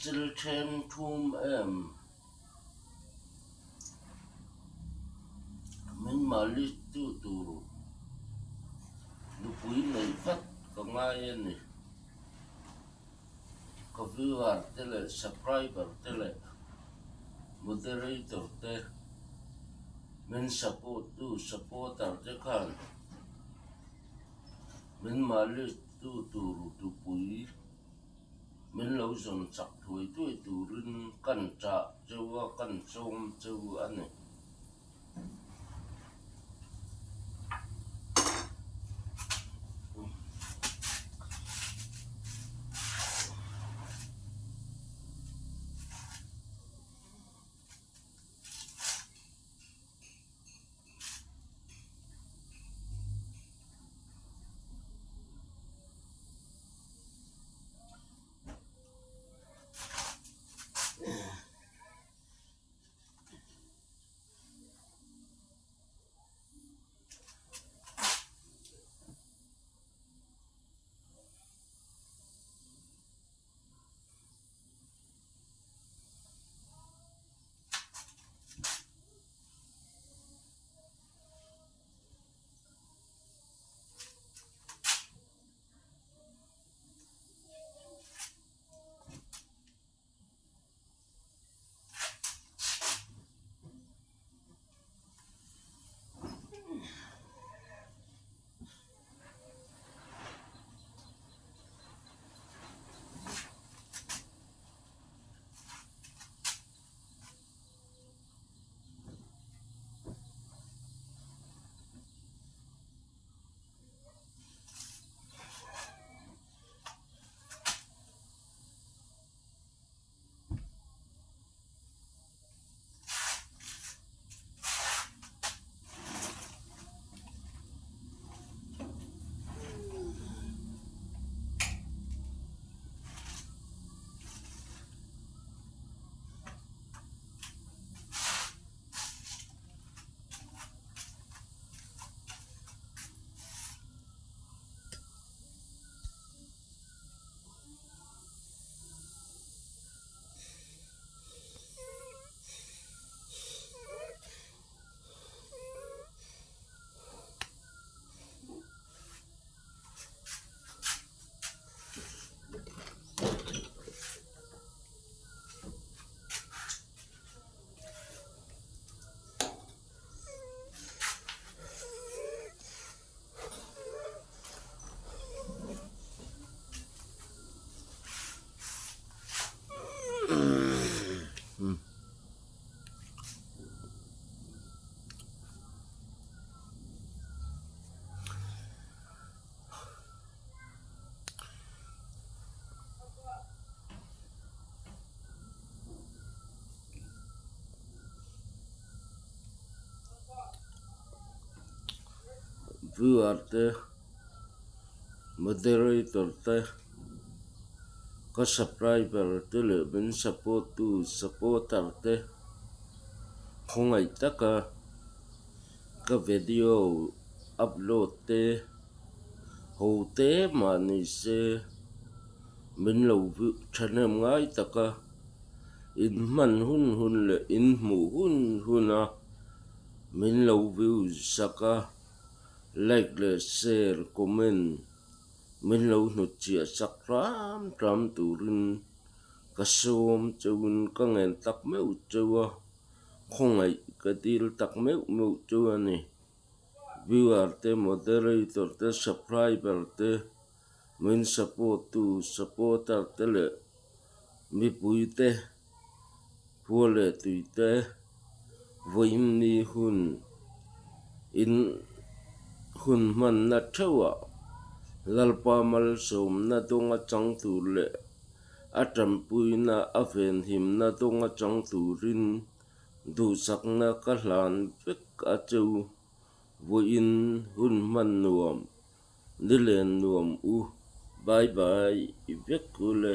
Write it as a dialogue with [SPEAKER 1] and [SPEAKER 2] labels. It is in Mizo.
[SPEAKER 1] chil then thum em? Min malis tu tur nupui neih vat ka ngai a ni. Ka viewer te leh subscriber te leh moderator te min support tu supporter te khan min malis tu tur nupui Min lo zawn chak thuai thuai turin kan chah cheu a, kan sawm cheu a ni. Viewer te moderator te ka subscriber te leh min support tu supporter te khawngaih taka ka video upload te ho te mah ni se min lo thahnem ngai taka in hman hun hun leh in hmuh hun hun a min lo view sak a like leh share comment min lo hnut chiah sak hram hram turin ka sawm chauhin ka ngen tak meuh chauh a khawngaih ka dil tak meuh meuh chauh a ni. Viewer te, moderator te, subscriber te, min support tu supporter te leh mipui te khua leh tui te vawiin hun in hun hmanna theuhah Lalpa malsawmna dawnga chang tur leh a tanpuina a venhimna dawnga chang turin Duhsakna ka hlan vek a cheu vawiin hun hman nuam, nilen nuam u, bye bye vek u le.